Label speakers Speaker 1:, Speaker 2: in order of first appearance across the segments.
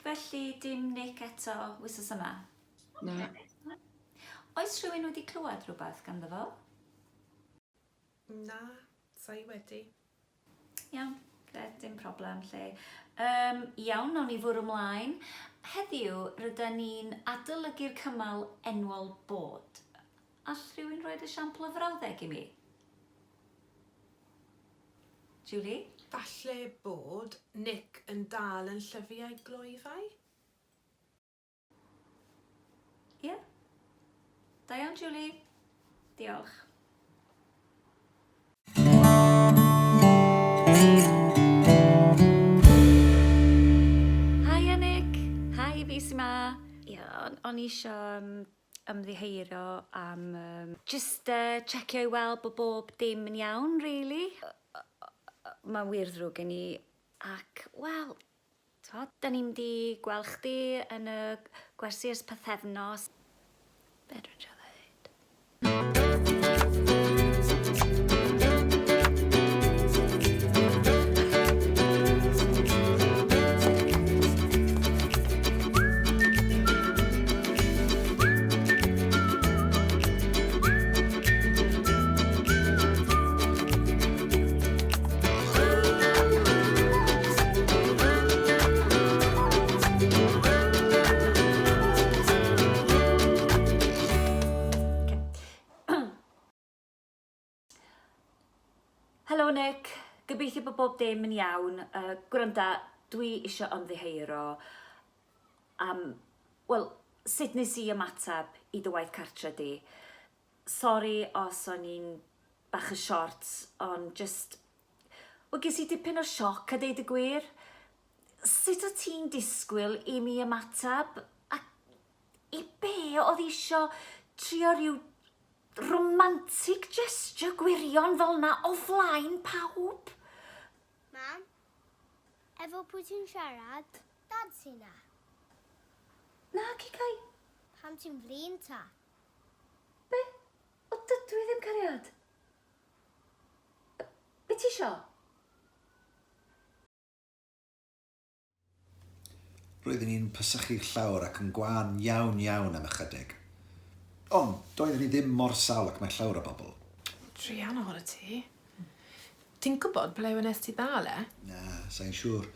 Speaker 1: Felly dim Nick eto wythnos yma?
Speaker 2: Na.
Speaker 1: Oes rhywun wedi clywed rhywbeth ganddo fo?
Speaker 3: Na, sa i wedi.
Speaker 1: Iawn, gret, dim problem lle. Um, iawn, nawn ni fwrw ymlaen. Heddiw, rydyn ni'n adolygu'r cymal enwol bod. All rhywun rhoi esiampl o frawddeg i mi? Julie?
Speaker 3: Falle bod Nick yn dal yn llyfu ei glwyfau?
Speaker 1: Ie. Da iawn, Julie. Diolch. Hiya, Nick. Hi, fi sy 'ma. Ie, o'n o'n i isio yym ymddiheurio am yym jyst yy checio i weld bod bob dim yn iawn rili. Mae'n wir ddrwg gen i ac wel T'od, 'dan ni'm 'di gweld chdi yn y gwersi ers pythefnos. Be' dwi'n trio ddeud? Helo Nick, gobeithio bod bob dim yn iawn. Uh, gwranda, dwi eisiau ymddiheuro am, wel, sut nes i ymateb i dy waith cartre di. Sori os o'n i'n bach yn short, ond jyst... Wel, ges i dipyn o sioc a deud y gwir. Sut o ti'n disgwyl i mi ymateb? A i be oedd isio trio rhyw romantic gesture gwirion fel 'na o flaen pawb?
Speaker 4: Mam, efo pwy ti'n siarad? Dad sy 'na.
Speaker 1: Na, Cikai.
Speaker 4: Pam ti'n flin ta?
Speaker 1: Be? O, dydw i ddim, cariad. Be ti isio?
Speaker 5: Roeddwn i'n pesychu'r llawr ac yn gwan iawn iawn am ychydig. Ond doeddwn i ddim mor sâl ac mae llawer o bobl.
Speaker 3: Druan ohonot ti. Ti'n gwybod ble wnest ti ddal e?
Speaker 5: Na, sa i'n siŵr.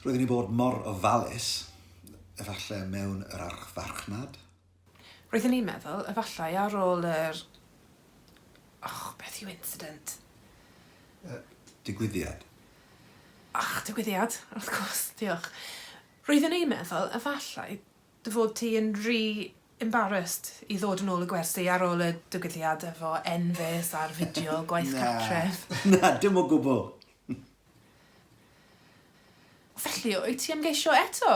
Speaker 5: Roeddwn i'n bod mor ofalus. Efallai mewn yr archfarchnad?
Speaker 3: Roeddwn i'n meddwl, efallai ar ôl yr... Och, beth yw incident?
Speaker 5: Yy, digwyddiad.
Speaker 3: Ach, digwyddiad, wrth gwrs, diolch. Roeddwn i'n meddwl, efallai, dy fod ti yn rhy embarrassed i ddod yn ôl y gwersi ar ôl y digwyddiad efo Enfys a'r fideo gwaith cartref.
Speaker 5: Na, na, dim o gwbl.
Speaker 3: Felly, wyt ti am geisio eto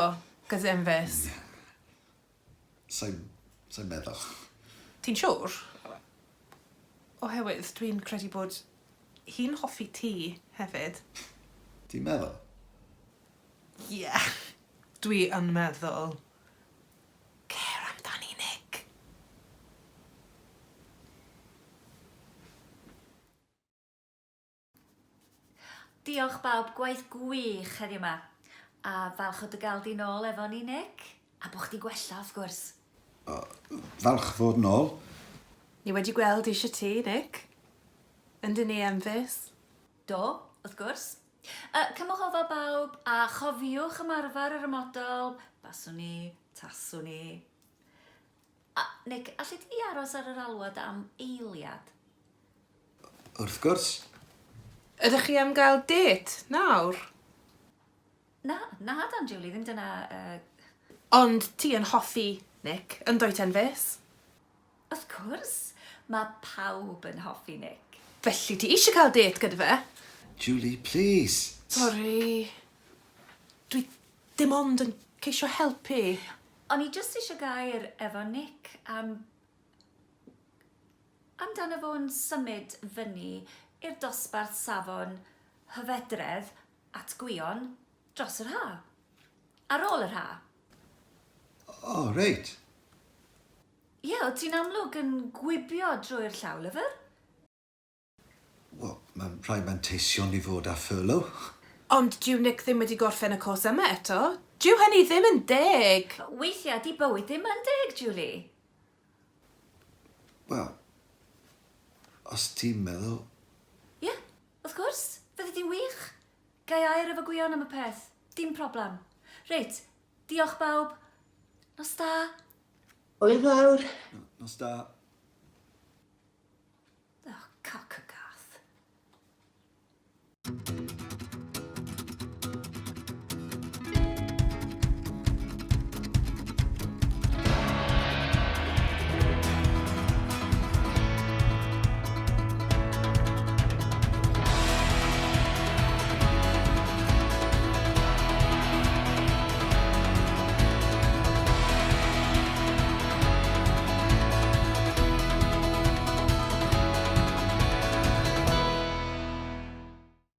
Speaker 3: gyda Enfys?
Speaker 5: Na. Sai'n, sai'n meddwl.
Speaker 3: Ti'n siŵr? Oherwydd dwi'n credu bod hi'n hoffi ti hefyd.
Speaker 5: Ti'n meddwl?
Speaker 3: Ie. Dwi yn meddwl. Cer amdani, Nick.
Speaker 1: Diolch bawb, gwaith gwych heddiw 'ma. A falch o dy gael di nôl efo ni, Nick. A bo chdi gwella, wrth gwrs.
Speaker 5: O, falch fod nôl.
Speaker 3: Ni wedi gweld eisiau ti, Nick. Yndyn ni, Enfys?
Speaker 1: Do, wrth gwrs. Uh, cymwch ofal bawb, a chofiwch ymarfer yr ymodol, baswn i, taswn i. A, Nick, alli di aros ar yr alwad am eiliad?
Speaker 5: Wrth gwrs.
Speaker 3: Ydych chi am gael dêt nawr?
Speaker 1: Na, na dan Julie, ddim dyna... Uh...
Speaker 3: Ond ti yn hoffi Nick, yn dwyt Enfys?
Speaker 1: Wrth gwrs, mae pawb yn hoffi Nick.
Speaker 3: Felly ti eisiau cael dêt gyda fe?
Speaker 5: Julie, please.
Speaker 3: Sori. Dwi dim ond yn ceisio helpu.
Speaker 1: O'n i jyst eisiau gair efo Nick am... amdano fo'n symud fyny i'r dosbarth safon hyfedredd at Gwion dros yr ha'. Ar ôl yr ha'.
Speaker 5: O, reit.
Speaker 1: Ie, o't ti'n amlwg yn gwibio drwy'r llawlyfr.
Speaker 5: Wel, mae'n rhai manteision i fod â furlough.
Speaker 3: Ond dyw Nick ddim wedi gorffen y cwrs yma eto. Dyw hynny ddim yn deg!
Speaker 1: Weithiau, di bywyd ddim yn deg, Julie.
Speaker 5: Wel, os ti'n meddwl...
Speaker 1: Ie, wrth gwrs. Fyddi di'n wych. Ga i air efo Gwion am y peth. Dim problem. Reit, diolch bawb. Nos da.
Speaker 2: Hwyl fawr.
Speaker 5: Nos da.
Speaker 1: Oh, cock.